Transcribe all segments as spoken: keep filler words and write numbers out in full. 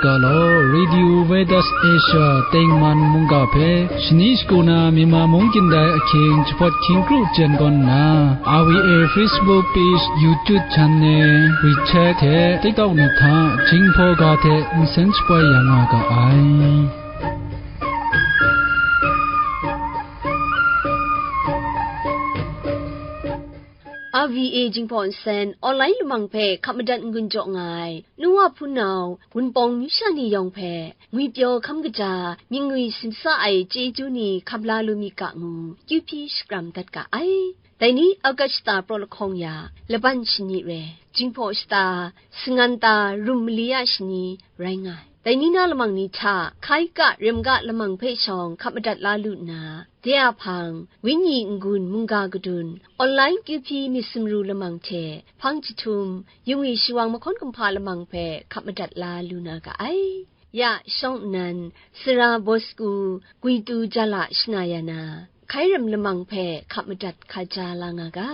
Galaw, Radio Vedas Asia tengman mungga hpe shani shagu na Myanmar mung kyin dai ahkying jahpawt hkying kru jen gawn nna, R V A Facebook page, YouTube channel, WeChat hte TikTok ni hta Jinghpaw ga hte nsen shapoi ya nga ga ai. R V A Jinghpaw Nsen online lamang hpe hkap madat n-gun jaw nga ai, nu wa hpunau, Wunpawng myu sha ni yawng hpe, ngwipyaw hkam kaja, myingwi simsa ai chyeju ni hkap la lu mi ga ngu, kyu hpyi shakram dat ga ai. Dai ni August shata praw lahkawng ya, laban shani re, Jinghpaw shata, Singanta rum mali ya shani rai nga ai. Dai ni na lamang ni hta, hkai ga, rem ga lamang hpe shawng hkap madat la lu nna, de a hpang, Wenyi n-gun mungga kadun, online kyu hpyi myit sumru lamang hte, hpang jahtum, yungwi shawang mahkawn kumhpa lamang hpe hkap madat la lu na ga ai. Ya, shawng nnan, Sara Bosku, Gwitu Jala shana ya na, hkai rem lamang hpe hkap madat hkaja la nga ga.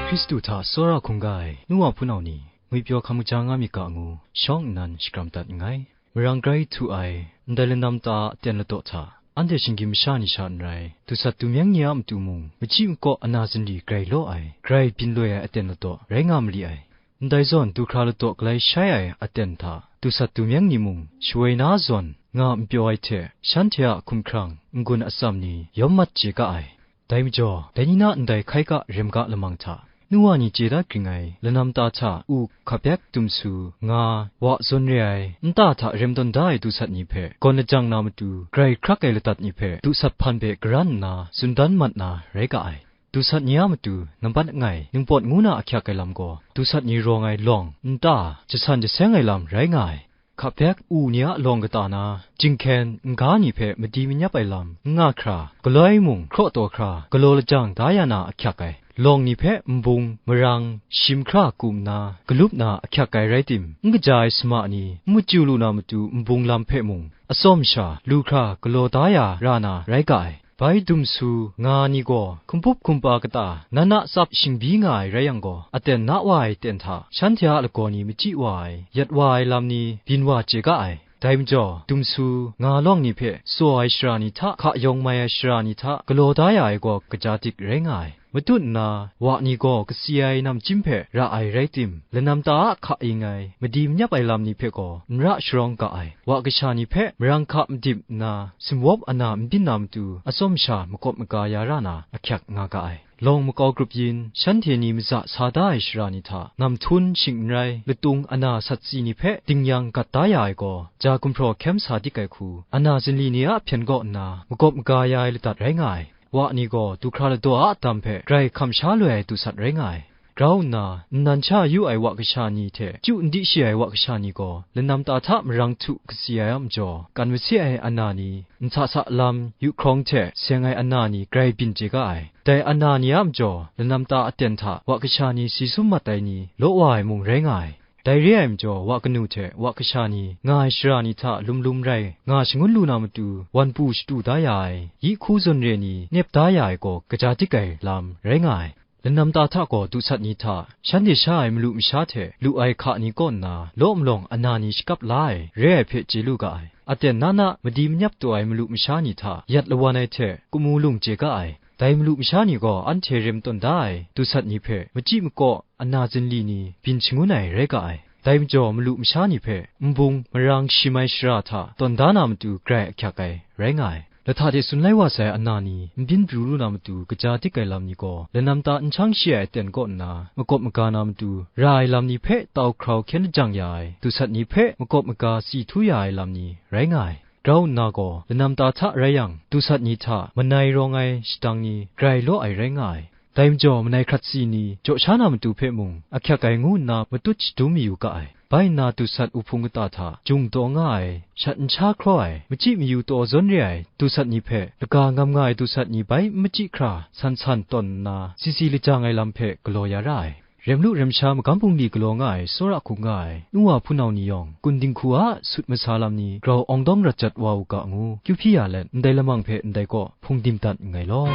Hkristu hta tsawra hkungga ai nu wa hpunau ni, ngwipyaw hkam kaja nga myit ga ngu, shawng nnan shakram dat nngai. Marang grai htu ai, ndai lanam ta a aten ladaw hta, anhte shinggyim masha ni sha n rai, dusat dumyeng ni a matu mung, machyi makaw ana zinli grai law ai, grai byin loi ai aten ladaw rai nga mali ai. Ndai zawn du hkra ladaw galai shai ai aten hta, dusat dumyeng ni mung, shawoi na zawn nga n pyaw ai hte, shanhte a hkumhkrang n-gun atsam ni yawm mat chye ga ai. Dai majaw, dai ni na ndai hkai ga rem ga lamang hta, nu wa ni chye dat ging ai lanam ta hta u hkabek dumsu nga, wa zawn re ai nta hta rem tawn da ai dusat ni hpe gawn lajang na matu, grai hkrak ai ladat ni hpe dusat hpan hpe garan nna tsun dan mat na rai ga ai. Dusat ni a matu nambat langai ningpawt ngu na ahkyak ai lam gaw, dusat ni rawng ai lawng, nta, jasan jaseng ai lam rai nga ai. Hkabek u ni a lawng kata na, jinghkyen n-ga ni hpe madi manyap ai lam n nga hkra, galoi mung hkraw taw hkra, galaw lajang da ya na ahkyak ai. Lawng ni hpe nbung, marang, shim hkra kum nna, galup na ahkyak ai rai tim, n kaja ai sama ni n machyu lu na matu nbung lam hpe mung, atsawm sha lu hkra galaw da ya ra na rai ga ai. Bai dumsu nga ni gaw hkumpup hkumpa kata nan a tsap shingbyi nga ai rai yang gaw, aten na wa ai ten hta shanhte a lagaw ni machyi wa ai, yat wa ai lam ni byin wa chye ga ai. Dai majaw, dumsu nga lawng ni hpe tsaw ai shara ni hta, hka yawng mai ai shara ni hta galaw da ya ai gaw kaja dik rai nga ai. Matut nna, wa ni gaw kasi ai namchyim hpe ra ai rai tim, lanam ta a hka ing ai, madi manyap ai lam ni hpe gaw n ra sharawng ga ai. Wa kasha ni hpe marang hka madip nna, sumwawp ana n byin na matu, atsawm sha makawp maga ya ra na ahkyak nga ga ai. Lawng makau grup yin, shanhte ni maza sa da ai shara ni hta, ngam htum shing n rai, latung ana satsi ni hpe dingyang gat da ya ai gaw, ja gumhpraw hkyem sa dik ai hku, ana zinli ni a hpyen kaw nna, makawp maga ya ai ladat rai nga ai. Wa ni gaw du hkra ladaw a dam hpe grai hkam sha loi ai dusat rai nga ai. Grau nna, nnan sha yu ai wa kasha ni hte chyu n di shi ai wa kasha ni gaw, lanam ta hta marang htu kasi ai a majaw, kan mase ai ana ni, nhta sa lam, yu hkrawng hte seng ai ana ni grai byin chye ga ai. Dai ana ni a majaw, lanam ta aten hta wa kasha ni si sum mat ai ni law wa ai mung rai nga ai. Dai re ai majaw, wa kanu hte wa kasha ni nga ai shara ni hta lum lum rai nga shangun lu na matu, wan pu shatu da ya ai, yi hku zawn re ni nep da ya ai gaw kaja dik ai lam rai nga ai. Lanam ta hta gaw dusat ni hta, shanhte sha ai malu masha hte lu ai hka ni kaw nna, law malawng ana ni shakap la ai, re ai hpe chye lu ga ai. Aten na na madi manyap taw ai malu masha ni hta yat lawan ai hte, kamu lung chye ga ai. Dai malu masha ni gaw anhte rem tawn da ai dusat ni hpe machyi makaw ana zinli ni byin shangun ai rai ga ai. Dai majaw, malu masha ni hpe nbung marang shim ai shara hta tawn da na matu grai ahkyak ai rai nga ai. Lahta hte tsun lai wa sai ana ni n byin pru lu na matu kaja dik ai lam ni gaw, lanam ta n shang shi ai aten kaw nna makawp maga na matu ra ai lam ni hpe tau hkrau hkyen lajang ya ai, dusat ni hpe makawp maga si htu ya ai lam ni rai nga ai. Grau nna gaw, lanam ta hta rai yang, dusat ni hta manai rawng ai shadang ni grai law ai rai nga ai. Dai majaw, manai hkrat si ni jaw sha na matu hpe mung ahkyak ai ngu nna matut shadum mayu ga ai. Bai nna dusat uhpung kata hta jung taw nga ai, shat n sha hkraw ai, machyi mayu taw zawn re ai dusat ni hpe, laga ngam nga ai dusat ni bai n machyi hkra san san tawn nna, si si lajang ai lam hpe galaw ya ra ai. rem lu rem sha magam bungli galaw nga ai tsawra hkuk nga ai, nu wa hpunau ni yawng, kun dinghku a sut masa lam ni grau awng dawng rat jat wa u ga ngu, kyu hpyi ya let, ndai lamang hpe ndai kaw hpung dim dat nngai law.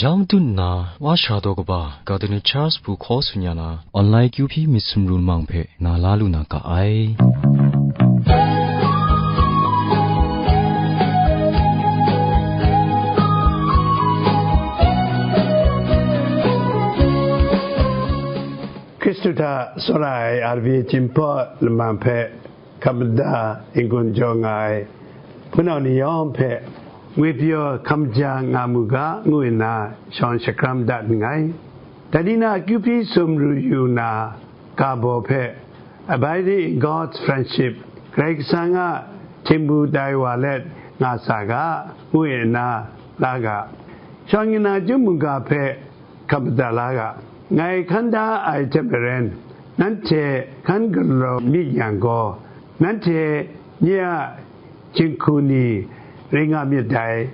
Yawng dun nna, wa sha daw kaba, Cardinal Charles bu hkaw tsun ya na, online kyu hpyi myit sumru lamang hpe na la lu na ga ai. Hkristu hta tsawra ai R V A Jinghpaw lamang hpe hkap mada n-gun jaw nga ai hpunau ni yawng hpe ngwi pyaw hkam ja nga mu ga, ngu nna shawng shakram dat nngai. Dai ni na kyu hpyi sumru yu na ga baw hpe, Abiding in God's Friendship, Karai Kasang a htingbu tai wa let nga sa ga, ngu nna la ga. Shawng nna chyum mungga hpe hkap mada la ga. Ngai hkan da ai hte maren, nanhte hkan galaw myit yang gaw, nanhte nye a jinghku ni rai nga myit dai.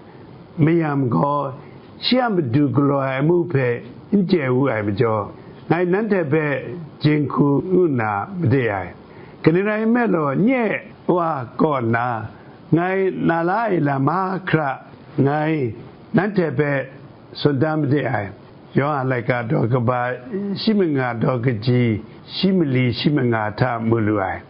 Mayam gaw, shi a matu galaw ai amu hpe n chye wu ai majaw, ngai nanhte hpe jinghku ngu nna made ai. Kaning rai nme law, nye Wa kaw nna, ngai na la ai lam mahkra ngai nanhte hpe tsun da made ai. Yawhan laika daw kaba shi manga daw kaji shi mali shi manga hta mu lu ai.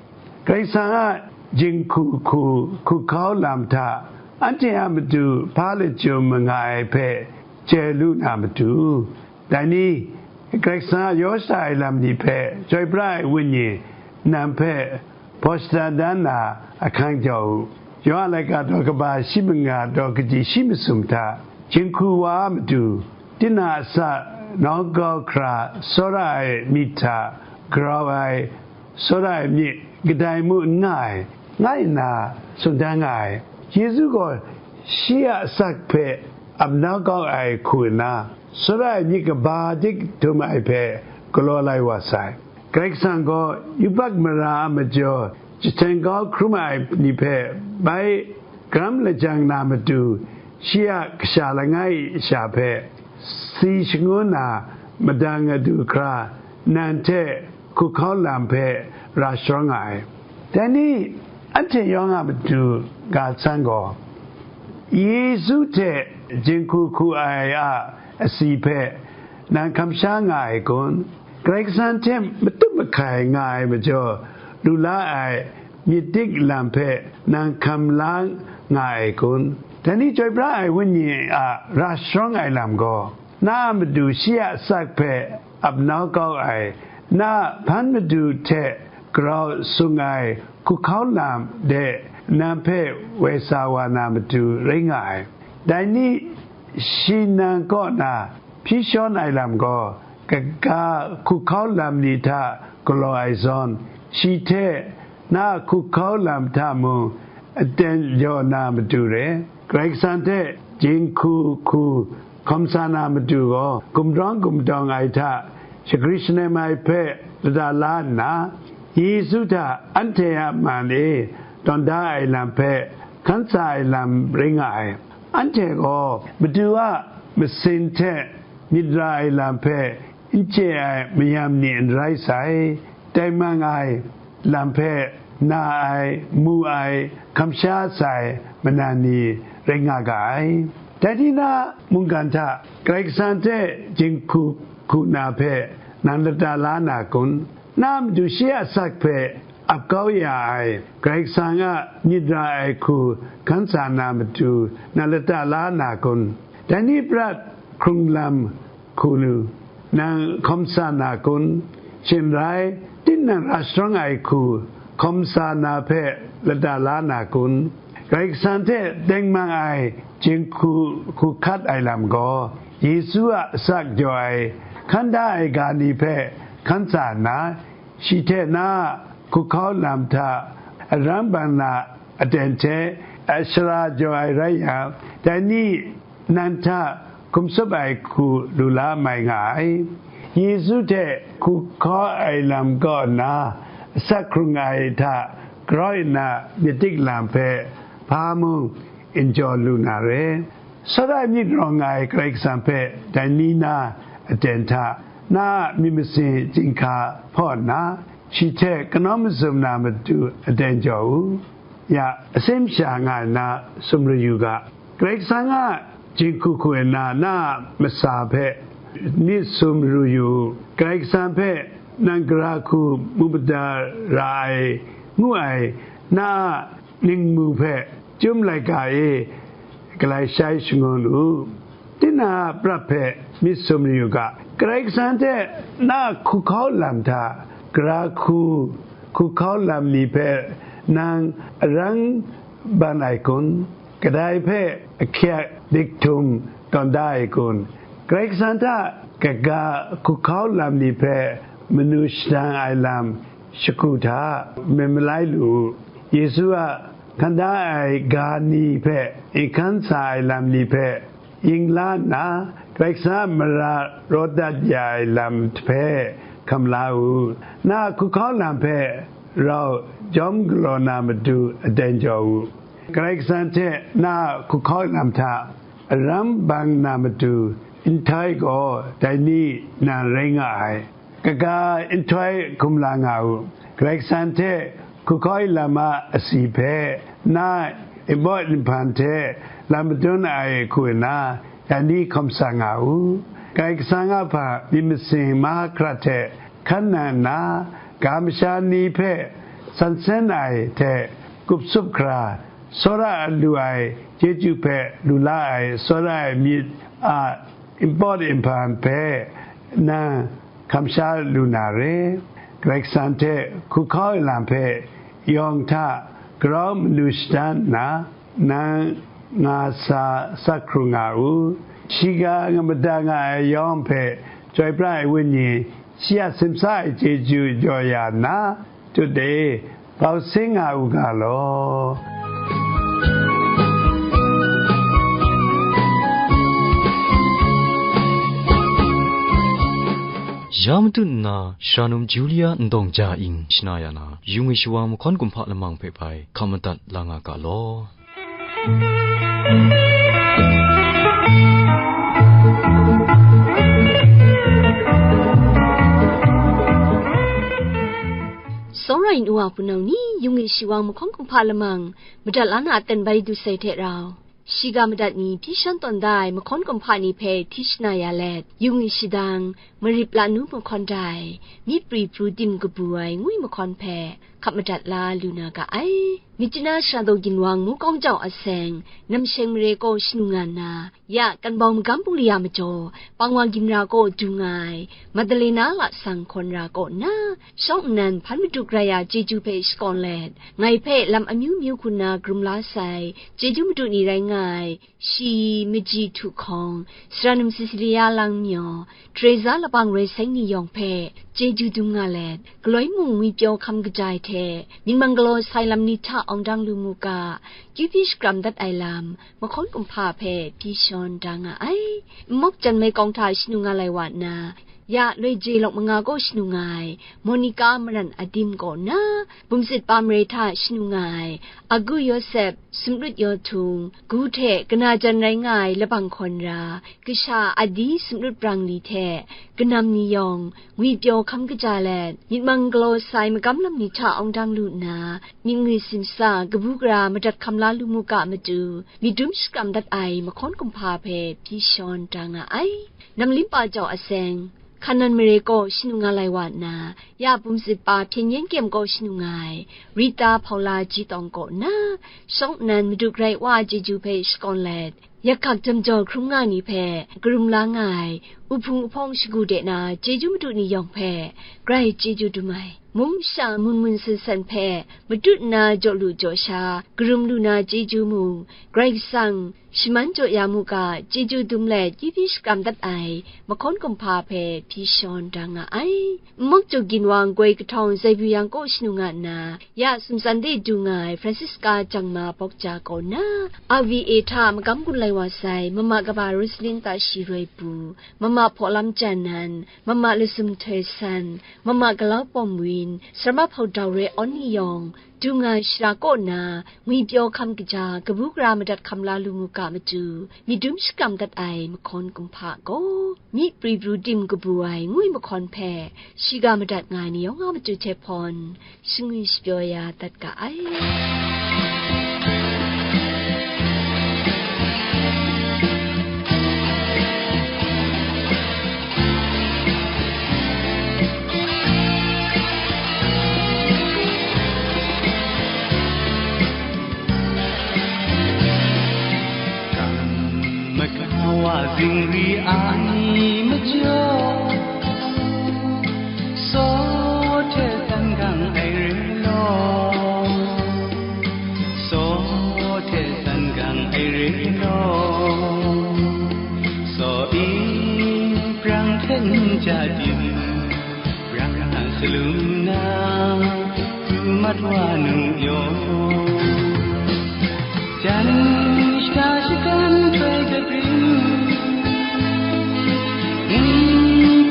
Karai Kasang a jinghku hku hku hkau lam hta anhte a matu hpa lachyum ma nga ai hpe chye lu na matu, dai ni, Karai Kasang a yaw shada ai lam ni hpe chyoi pra ai Wenyi nang hpe hpaw shada dan na ahkang jau u. Yawhan laika daw kaba shi manga daw kaji shi masum hta, jinghku wa a matu, tinang a sa nawkau hkra tsawra ai myit hta grau ai, tsawra ai myit kadai mung n nga ai, nga nna tsun dan nga ai. Yesu gaw shi a asak hpe ap nawkau ai hku nna, tsawra ai myit kaba dik htum ai hpe galaw lai wa sai. Karai Kasang gaw yubak mara a majaw jahten kau hkrum ai ni hpe bai karam lajang na matu, shi a kasha langai sha hpe si shangun na madang adu hkra, nang hte hku hkau lam hpe ra sharawng nga ai. Dai ni, anhte yawng a matu ga san gaw, Yesu hte jinghku hku ai a asi hpe nang hkam sha nga ai kun? Karai Kasang hte matut mahkai nga ai majaw, lu la ai myit dik lam hpe nang hkam la nga ai kun? Dai ni chyoi pra ai Wenyi a ra sharawng ai lam gaw, na a matu shi a asak hpe ap nau kau ai, na a hpan madu hte grau sung ai hku hkau lam de nang hpe woi sa wa na matu rai nga ai. Dai ni, shi nang kaw na hpyi shawn ai lam gaw, kaga hku hkau lam ni hta galaw ai zawn, shi hte na a hku hkau lam hta mung aten jaw na matu re. Karai Kasang hte jinghku hku hkawm sa na matu gaw, gumrawng gumdawng ai hta shagri shanem ai hpe lata la nna, Yesu hta anhte a man e tawn da ai lam hpe hkan sa ai lam rai nga ai. Anhte gaw matu a masin hte myit ra ai lam hpe n chye ai mayam ni n rai sai, tengman ai lam hpe na ai, mu ai, kamsha sai manan ni rai nga ga ai. Dai ni na mungkan hta Karai Kasang hte jinghku hku na hpe nang lata la na kun? Na a matu shi a asak hpe ap kau ya ai Karai Kasang a myit ra ai hku hkan sa na matu nang lata la na kun? Dai ni prat hkrung lam hku nu nang hkawm sa na kun? Shing n rai, tinang ra sharawng ai hku hkawm sa na hpe lata la na kun? Karai Kasang hte tengman ai jinghku hku hkat ai lam gaw, Yesu a asak jaw ai hkan da ai ga ni hpe hkan sa nna, shi hte na a hku hkau lam hta arang bang na aten hte ashara jaw ai rai yang, dai ni nang hta hkum tsup ai hku lu la mai nga ai. Yesu hte hku hkau ai lam kaw nna, asak hkrung ai hta grau nna myit tik lam hpe hpa mung n jaw lu na re. Sawra myit rawng ai Karai Kasang hpe dai ni na aten hta na a myit masin chyinghka hpaw nna, shi hte kanawn mazum na matu aten jaw u. Ya, asin masha nga ai na sumru yu ga. Karai Kasang a jinghku hku nna na a masa hpe myit sumru yu u. Karai Kasang hpe nang gara hku mu mada ra ai, ngu ai na a ningmu hpe chyum laika e galai shai shangun u. Tinang a prat hpe myit sumru yu ga. Karai Kasang hte na a hku hkau lam hta, gara hku hku hkau lam ni hpe nang arang ban ai kun? Kadai hpe ahkyak dik htum tawn da ai kun? Karai Kasang hta kaga hku hkau lam ni hpe manu shadang ai lam shagu hta, myit malai lu u. Yesu a hkan da ai ga ni hpe n hkan sa ai lam ni hpe yin la nna, Karai Kasang a mara rawt dat ya ai lam hpe hkam la u. Na a hku hkau lam hpe rau jawm galaw na matu aten jaw u. Karai Kasang hte na a hku hkau lam hta aram bang na matu nhtoi gaw dai ni nan rai nga ai. Kaga nhtoi hkum la nga u. Karai Kasang hte hku hkau lam a asi hpe na npawt nhpan hte lam madun ai hku nna, dai ni hkawm sa nga u. Karai Kasang a hpa myit masin mahkra hte hkan nang nna, ga masha ni hpe san sen ai hte kup sup hkra, tsawra lu ai chyeju hpe lu la ai tsawra ai myit a npawt nhpan hpe nang hkam sha lu na re. Karai Kasang hte hku hkau ai lam hpe yawng hta grau manu shadan nna, nang nga sa sak hkrung nga u. Shiga nga mada nga ai yawng hpe Chyoi pra ai Wenyi, shi a simsa ai chyeju jaw ya nna, tut e bau sing nga u ga law. Ya matut nna, Sharanum Julia Ndawng Ja Ing shana ya na, yung e shawang mahkawn kumhpa lamang hpe bai hkam madat la nga ga law. Sawra yin u a hpunau ni, yung e shawang mahkawn kumhpa lamang, madat la na a ten bai du sai hte rau, shiga madat ni hpyi shawn tawn da ai mahkawn kumhpa ni hpe hti shana ya let, yung e shadang, marip la nu mahkawn dai, myit pri pru tim kabu ai ngwi mahkawn hpe hkap madat la lu na ga ai. Myitkyina Shara daw ginwang Mukawng jau a seng, Namsheng mare kaw shanu nga nna, ya Kanbau magam bungli a majaw, Pangwa ginra kaw du nga ai, Madalena lasang hkawn ra kaw nna, shawng nnan hpan madu grai a chyeju hpe shakawn let, ngai hpe lam amyu myu hku nna karum la sai, chyeju madu ni rai nga ai, shi Maji Htu Hkawng, Sara Num Sisilia Langmyaw, Teresa Labang Roi Seng ni yawng hpe chyeju dum nga let, galoi mung ngwipyaw hkam kaja ai hte, myit mang galaw sai lam ni hta awng dang lu mu ga, kyu hpyi shakram dat ai lam, mahkawn kumhpa hpe hpyi shawn da nga ai. Nmawk Jan Mai Kawng hta shanu nga lai wa nna, ya Loi Je Lawk Manga kaw shanu nga ai, Monica Maran Adim kaw nna, Bumsit Pa Mare hta shanu nga ai, Agu Yawsep, Sumlut Yawhtung, Gu hte kanajan rai nga ai labang hkawn ra, kasha Adi Sumlut Brang li hte kanam ni yawng ngwipyaw hkam kaja let, myit mang galaw sai magam lam ni hta awng dang lu nna, myit ngwi simsa, kabu gara madat hkam la lu mu ga matu, myit dum shakram dat ai mahkawn kumhpa hpe hpyi shawn da nga ai. Namlimpa jau a seng, Hkanan mare kaw shanu nga lai wa nna, ya Bumsit Pa Hpyen Yen Kyem kaw shanu nga ai, Rita Hpaula Ji Tawng kaw nna, shawng nnan madu grai wa a chyeju hpe shakawn let, yakhak jam jaw hkrum nga ni hpe karum la nga ai, uhpung uhpawng shagu de na chyeju madu ni yawng hpe, grai chyeju dum ai. Mung masha mun mun san san hpe matut nna jaw lu jaw sha, karum lu na chyeju mung, Karai Kasang shaman jaw ya mu ga, chyeju dum let kyu hpyi shakram dat ai mahkawn kumhpa hpe hpyi shawn da nga ai. Nmawk Jaw Ginwang Goi Kahtawng Zaibu Yang kaw shanu nga nna, ya sumtsan de du nga ai Francisca Jangma Bawkja kaw nna, R V A hta magam gun lai wa sai, mama kaba Rosalin Tashi Roi Pru, mama Hpawlam Jan Nan, mama Lasum Htoi San, mama Galau Pawm Win, sarama hpau dau re awn ni yawng, du nga ai shara kaw na, ngwi pyaw hkam kaja, kabu gara madat hkam la lu mu ga matu, myit dum shakram dat ai mahkawn kumhpa gaw, myi pri pru tim kabu ai ngwi mahkawn hpe, shiga madat nga ai ni yawng a matu hte hpawn, shangwi shapyaw ya dat ga ai. Maka wa zingri ai majaw, saw hte san gang ai re law, saw hte san gang ai re law, saw e, brang hten ja dim, brang a salum na, pru mat wa nu yaw. Jan shata shagan htoi dabrim, ngwi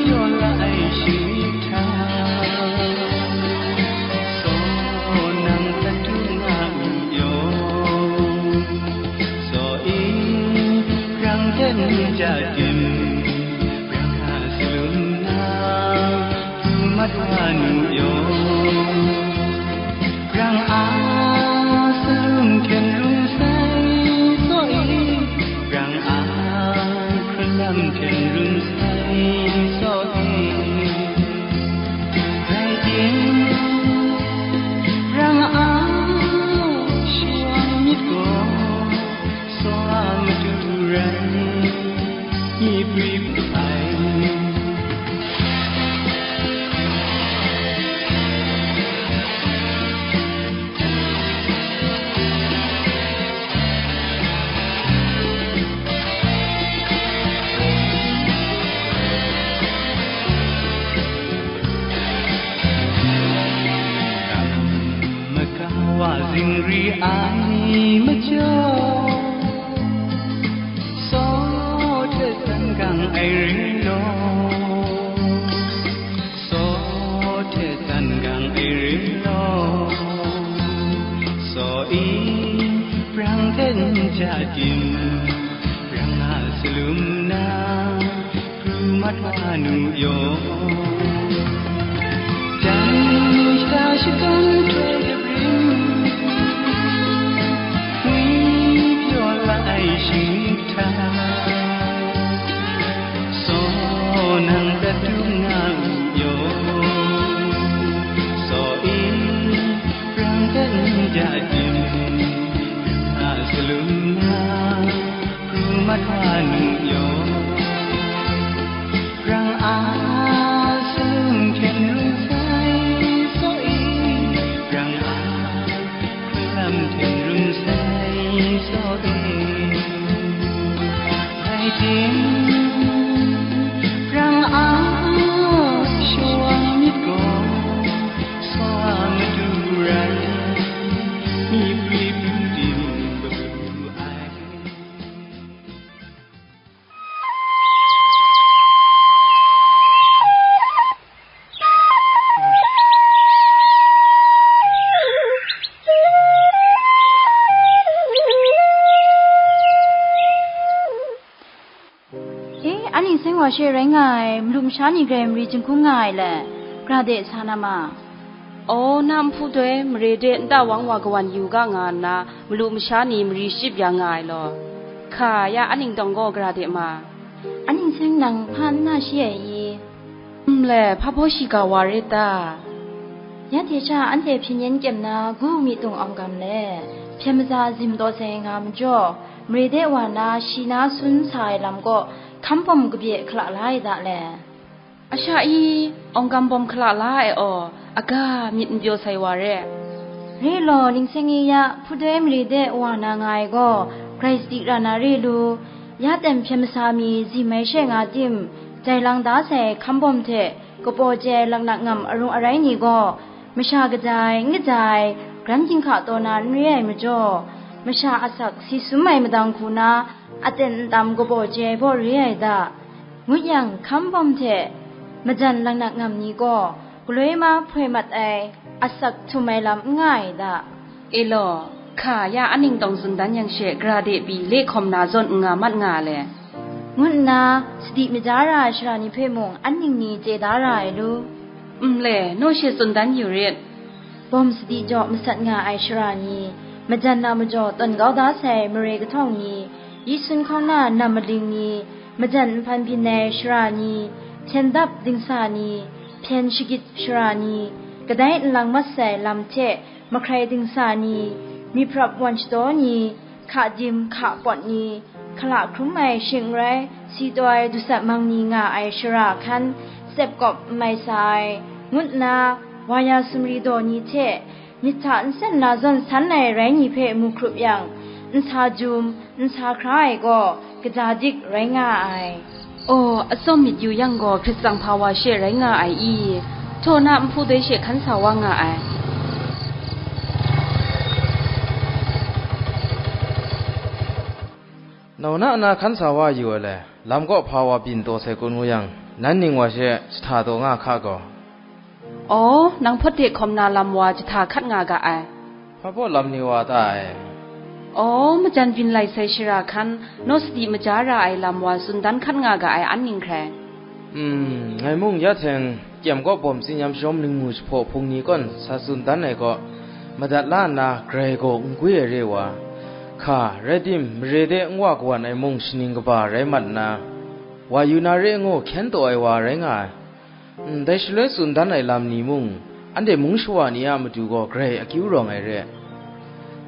pyaw la ai shingkang, saw nang hta du nga u yaw. Saw e, brang hten ja dim, brang a salum na, pru mat wa nu yaw. Brang a salum hten run sai, saw e, brang a hkrunlam hten run sai, saw e. Rai tim, brang a shawng myit gaw, saw a matu rai, myi pri pru ai. Maka wa zingri ai majaw, saw hte san gang ai re law, saw hte san gang ai re law, saw e, brang hten ja dim, brang a salum na, pru mat wa nu yaw. Jan shata shagan htoi dabrim, ngwi pyaw la ai shingkang, saw nang hta du nga u yaw. Saw e, brang hten ja dim, brang a salum na, pru mat wa nu yaw. Brang a salum hten run sai, saw e, brang a hkrunlam hten run sai, saw e. Rai tim, brang a shawng myit gaw, saw a matu rai, myi pri pru tim kabu ai. E, a ning seng wa she rai nga ai, malu masha ni grai mari jinghkung nga ai le, gra de sa na ma? Aw, na nhpu doi mare de nta wang wa kawan yu ga nga nna, malu masha ni mari shachyip ya nga ai law, hka ya a ning tawng gaw gra de ma? A ning seng nang hpa n na shi ai i? Nle, hpa baw shiga wa re ta? Ya hte sha anhte hpyen yen kyem na gu mi tung awng gam le, hpyen maza zim taw sai nga majaw, mare de wa na shi na sun sa ai lam kaw, hkam bawm kabye hkala la ai da le. A sha i, awng gam bawm hkala la ai aw, aga myit n pyaw sai wa re. Re law, ningseng e ya, hpudoi mare de wa na nga ai gaw, grai sadi ra na re lu, ya ten hpyen masa mi zim ai she nga tim, jai lang da sai hkam bawm hte kapaw chye ai laknak ngam arung arai ni gaw, masha kaja ai, n kaja ai, gran ginhka taw na n re ai majaw, masha asak si sum ai madang hku na, aten ntam kabaw jai baw re ai da, ngut yang, hkam bawm hte majan laknak ngam ni gaw galoi ma hpoi mat ai asak htum ai lam n nga ai da. E law, hka ya aning tawng tsun dan yang she, gara de pyi le hkawm na zawn n nga mat nga le, ngu nna sadi maja ra ai sara ni hpe mung an ning ni chye da ra ai lu. N le, naw she tsun dan yu rit. Bawm sadi jaw masat nga ai sara ni, majan na majaw tawn kau da sai mare kahtawng ni, yi sun hkawng na nam maling ni, majan nhpan byin ai sara ni, hpyen dap dingsa ni, hpyen shagit sara ni, kadai nlang mat sai lam hte mahkrai dingsa ni, myiprap wan shadaw ni, hka dim hka pawt ni, hkala hkrum ai shing rai, si taw ai dusat mang ni nga ai sara hkan, tsep kawp n mai sa ai, ngu nna, wa ya sumri daw ni hte, myit hta nsen na zawn san ai rai ni hpe mu hkrup yang, n sa jum, n sa hkra ai gaw, kaja dik rai nga ai. Aw, atsawm myit yu yang gaw, Hkrit tsang hpa wa she rai nga ai i? Htaw na nhpu doi she hkan sa wa nga ai. Nau na na hkan sa wa yu ai le, lam kaw hpa wa byin taw sai kun ngu yang, nan ning wa she jahta taw nga hka gaw. Aw, nang hpawt de hkawm na lam wa jahta hkat nga ga ai. Hpa baw lam ni wa ta ai? Aw, majan byin lai sai shara hkan, naw sadi maja ra ai lam wa tsun dan hkat nga ga ai an ning hkrai. Hmm, ngai mung ya hteng kyem kaw bawm tsinyam shawm ningmu jahpaw hpung ni kawn sa tsun dan ai kaw, madat la nna grai gaw n gwi ai re wa, hka, rai tim, mare de n wa kawan ai mung shaning kaba rai mat nna, wa yu na re ngu hkyen taw ai wa rai nga ai. Ndai shaloi tsun dan ai lam ni mung, anhte mung shawa ni a matu gaw grai akyu rawng ai re.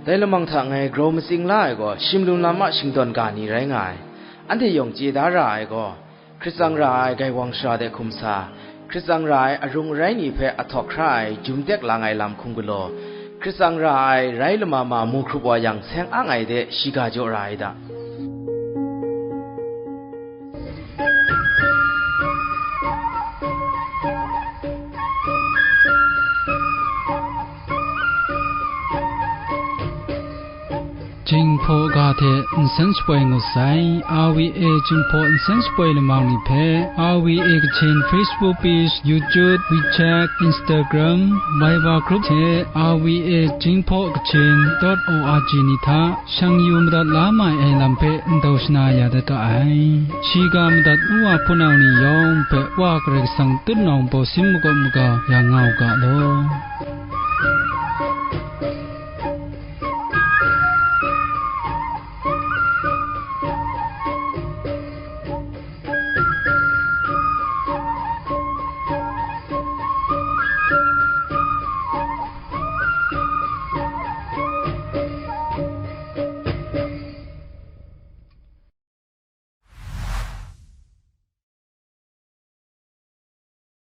Dai lamang hta ngai grau matsing la ai gaw, shimlum lam a shingdawn ga ni rai nga ai. Anhte yawng chye da ra ai gaw, Hkrit tsang ra ai gaiwang shara de hkum sa, Hkrit tsang ra ai arung arai ni hpe ahtawk hkra ai jum tek lang ai lam hkum galaw, Hkrit tsang ra ai rai lama ma mu hkrup wa yang seng ang ai de shiga jaw ra ai da. Jinghpaw ga hte nsen shapoi ngut sai, R V A Jinghpaw nsen shapoi lamang ni hpe, R V A Kachin Facebook page, YouTube, WeChat, Instagram, Viber group hte R V A Jinghpaw Kachin dot O R G ni hta shang yu madat la mai ai lam hpe ndau shana ya dat ga ai. Shiga madat u wa hpunau ni yawng hpe Wa Karai Kasang tutnawng bawsin makawp maga ya nga u ga law.